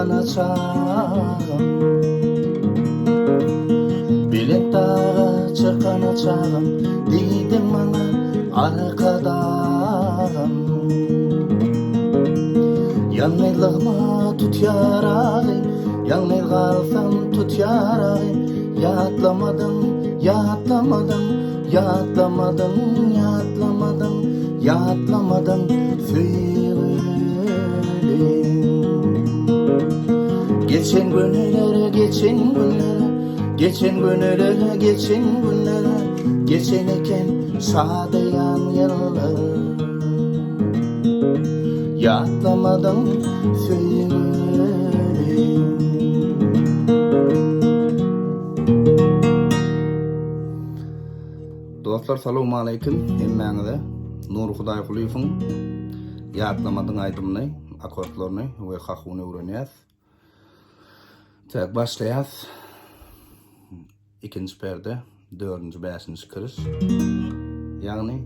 Çykana çagym Belent daga çykana çagym Diýdiň maňa Arkadagym Ýalňyzlygyma tutýar agy Ýalňyz galsam tutýar agy Ýatlamadyň, ýatlamadyň Ýatlamadyň, ýatlamadyň, ýatlamadyň söýgülim. Geçen günlere, geçen günlere, geçen günlere, geçen günlere, geçen eken şadyýan ýyllar. Ýatlamadyň söýgülim. Dostlar salowmaleýkim hemmäňize. Nury Hudaýgulyýewiň Ýatlamadyň aýdymyny, akordlaryny we hahuny öwrenýäs. Täk başlaýas. Ikinji perde, dördünji, bäşinji kiriş. Ýagny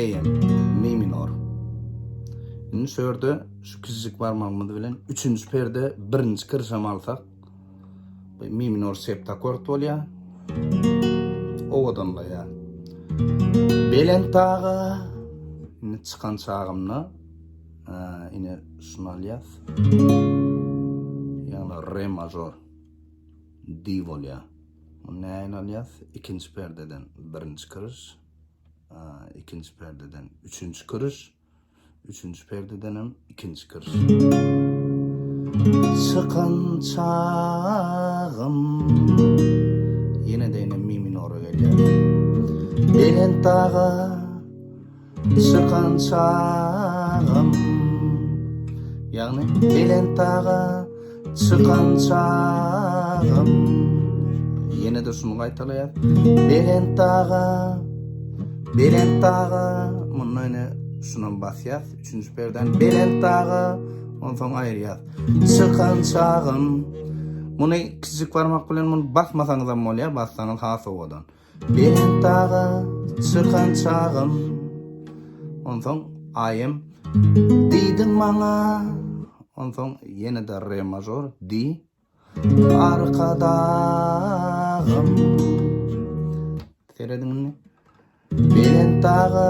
AM, mi minor. Indi şu ýerde şu kiçijik barmagymyz bilen üçünji perde birinji kirişem alsak, Bu mi minor septakord bolýar. Owadanlaýar. Belent daga indi çykan çagymda ine şuny alýas. Ýagny re major D bolýar. Muny näin alýas? Ikinji perdeden birinji kiriş, ikinji perdeden üçünji kiriş, Üçünji perdedenem ikinji kiriş. Çykan çagym Ýene-de ine mi minora gelýär. Belent daga çykan çagym Ýagny belent daga çykan çagym Ýene-de şuny gaýtalaýar. Belent daga Belent daga, munda ine şunam basýas, üçünji perden belent daga, onsoň aýyrýas. Çykan çagym. Muny kiçijik barmak bilen muny basmasaňyzam bolýar, bassaňyz has owadan. Belent daga çykan çagym. Onsoň AM diýdiň maňa. Onsoň ýene-de re mažor, D. Arkadagym. Serediň indi. Belent daga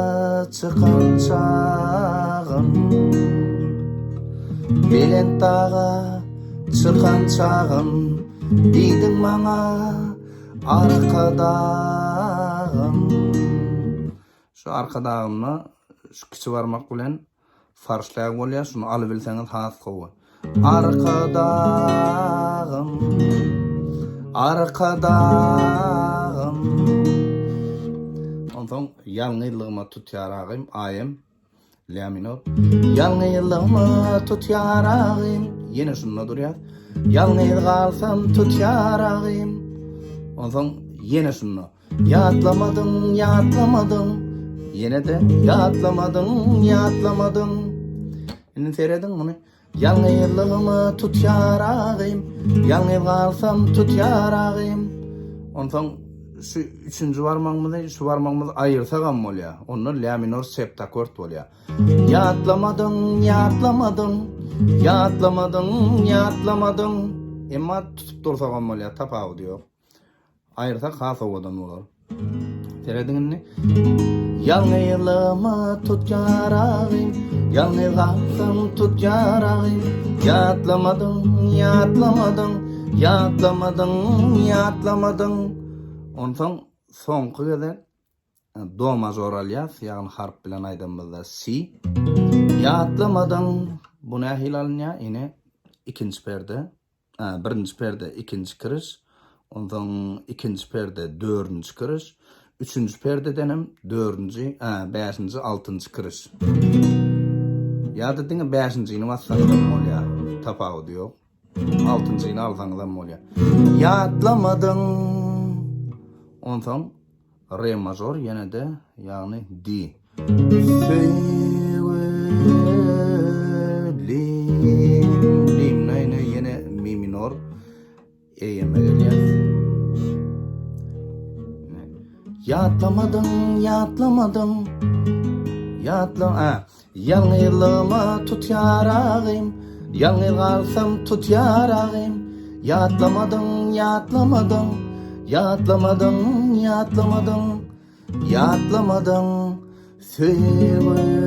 çykan çagym. Belent daga çykan çagym. Diýdiň maňa Arkadagym. Şu arkadagymda şu kiçi barmak bilen Farşlag bolýar, şuny alybilseňiz has gowy. Arkadagym, Arkadagym. Onsoň ýalňyzlygyma tutýar agym, AM, La minor. Ýalňyzlygyma tutýar agym. Ýene şunda durýar. Ýalňyz galsam tutýar agym. Onsoň ýene şunda. Ýatlamadyň, ýatlamadyň, Ýene-de ýatlamadyň, ýatlamadyň. Indi serediň muny. Ýalňyzlygyma tutýar agym, Ýalňyz galsam tutýar agym. Onsoň şu üçünji barmagymyzy, şu barmagymyzy aýyrsagam bolýar. Onda la minor septakord bolýar. Ýatlamadyň, ýatlamadyň, Ýatlamadyň, ýatlamadyň. Emma tutup dursagam bolýar, tapawudy ýok. Aýyrsak has owadan bolar. Serediň indi. Ýalňyzlygyma tutýar agym, Ýalňyz galsam tutýar agym. Ýatlamadyň, ýatlamadyň, Ýatlamadyň, ýatlamadyň. Onsoň soňky gezek do mažor alýas, ýagny harp bilen aýdanymyzda si. Ýatlamadyň, bu nähili alynýar? Ine, ikinji perde. Birinji perde ikinji kiriş, onsoň ikinji perde dördünji kiriş, üçünji perdedenem dördünji, bäşinji, altynjy kiriş. Ýa-da diňe bäşinjini bassaňyzam bolýar, tapawudy ýok. Altynjyny alsaňyzam bolýar. Ýatlamadyň. Onsoň Re mažor ýene-de, ýagny D. Söýgülim, limna ýene ýene mi minor E-me gelýär. Ýatlamadyň, ýatlamadyň. Ýatla, a, ýalňyzlygyma tutýar agym. Ýalňyz galsam tutýar agym Ýatlamadyň, ýatlamadyň Ýatlamadyň, ýatlamadyň Ýatlamadyň söýgülim.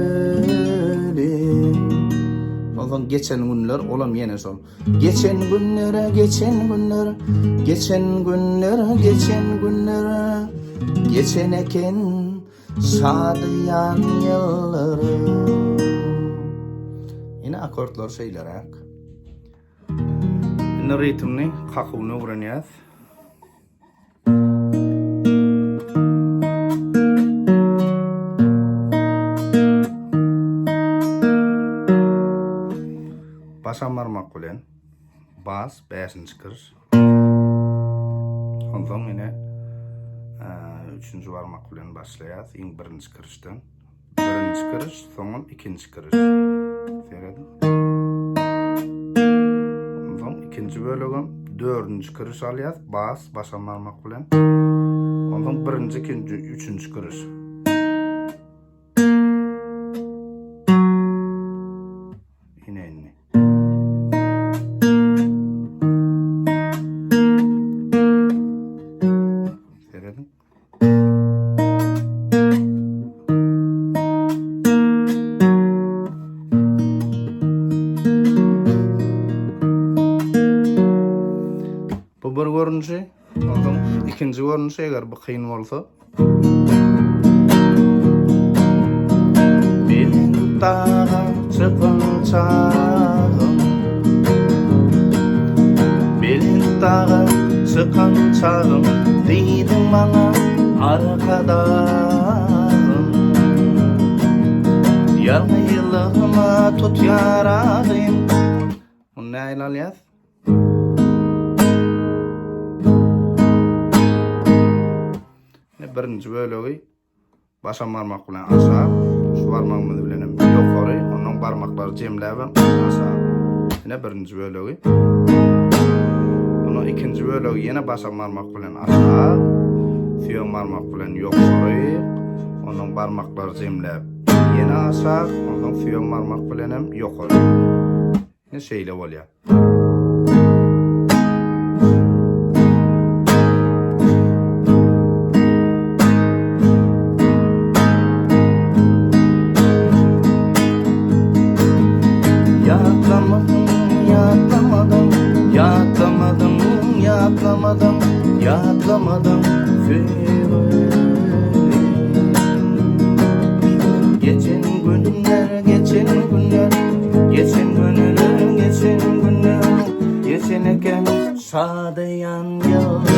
Onsoň geçen günler olam ýene şol. Geçen günlere geçen günler geçen günler geçen günler geçen eken şadyýan ýyllar. Ýene akordlar şeýleräk. Indi ritmini kakuwyny öwrenýäs. Başam barmak bilen bas bäşinji kiriş. Onsoň ýene üçünji barmak bilen başlaýas iň birinji kirişden. Birinji kiriş, soňam ikinji kiriş. Serediň. Onsoň ikinji bölegem dördünji kiriş alýas, bas, başam barmak bilen. Onsoň birinji, ikinji, üçünji kiriş. Ine indi. Serediň. Bu bir görnüşi. Ondan ikinji görnüşi eger bu kyn bolsa. Belent daga çykan çagym Belent daga çykan çagym Diýdiň maňa arkadagym Ýalňyzlygyma tutýar agym Muny nähili alýas? Birinji bölegi başam barmak bilen aşak, şu barmagymyz bilen hem ýokary, ondan barmaklary jemläp hem aşak. Ine birinji bölegi. Ondan ikinji bölegi ýene başam barmak bilen aşak, süýem barmak bilen ýokary, ondan barmaklary jemläp ýene aşak, ondan süýem barmak bilen hem ýokary. Ine şeýle bolýar. Ýatlamadyň, ýatlamadyň, ýatlamadyň, ýatlamadyň, ýatlamadyň söýgülim. Geçen günler Geçen günler, geçen günler, geçen günler, geçen eken şadyýan ýyllar.